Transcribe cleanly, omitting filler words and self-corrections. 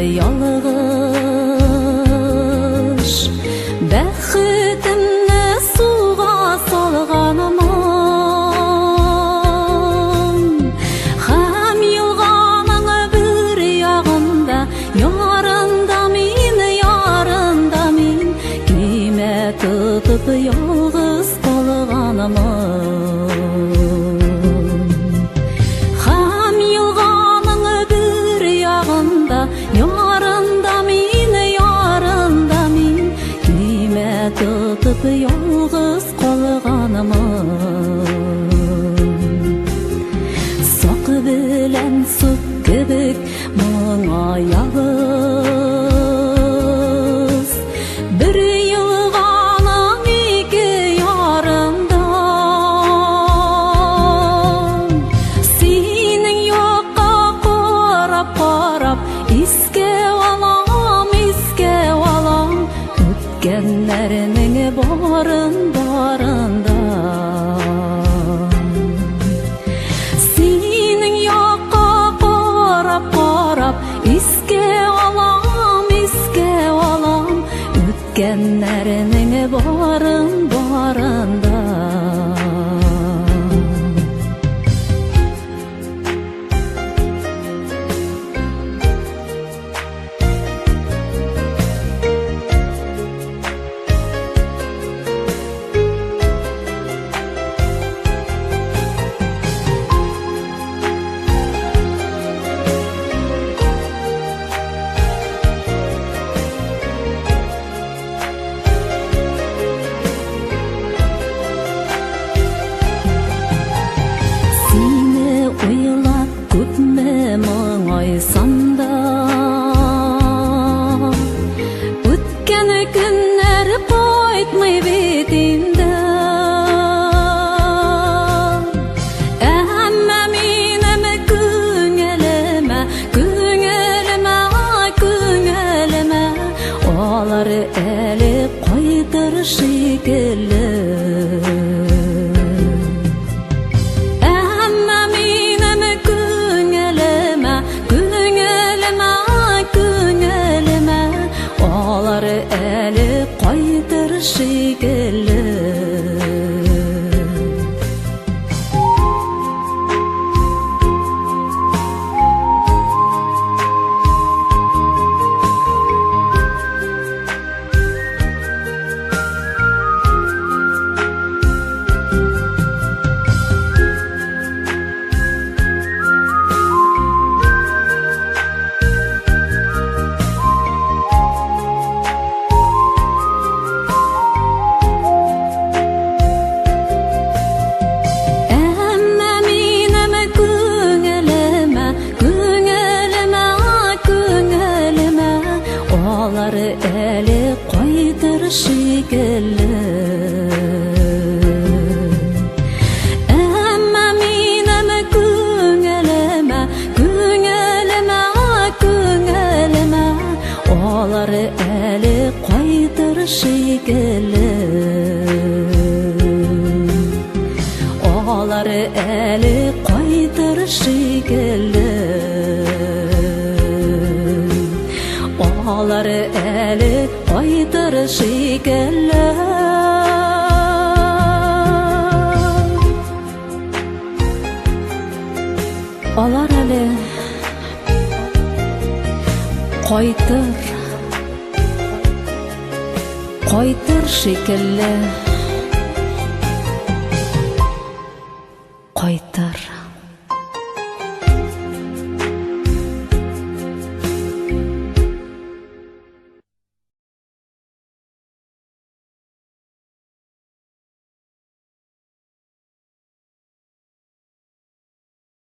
ялгыш Бәхетемне суга салганмын. Һәм елганың бер ягында ярында мин, ярында мин Көймә тотып ялгыз калганмын. Һәм елганың бер ягында ярында мин, ярында мин Көймә тотып ялгыз калганмын. Сак белән сук кебек моңаябыз Бер елганың ике ярында. Синең якка карап карап искә алам, искә алам Үткәннәрнең барын барын да. Синең якка карап карап искә алам, искә алам Үткәннәрнең барын барын да. Сине уйлап күпме моңайсам да, Үткән көннәр кайтмый бит инде. Әмма минем күңелемә, күңелемә, күңелемә Алар әле кайтыр шикелле. Әмма минем күңелемә, күңелемә, күңелемә Алар әле кайтыр шикелле. Әмма минем күңелемә, күңелемә, күңелемә Алар әле кайтыр шикелле. Әмма минем күңелемә, күңелемә, күңелемә Алар әле кайтыр шикелле. Алар әле кайтыр шикелле. Алар әле кайтыр шикелле. Алар әле кайтыр, кайтыр шикелле. Кайтыр.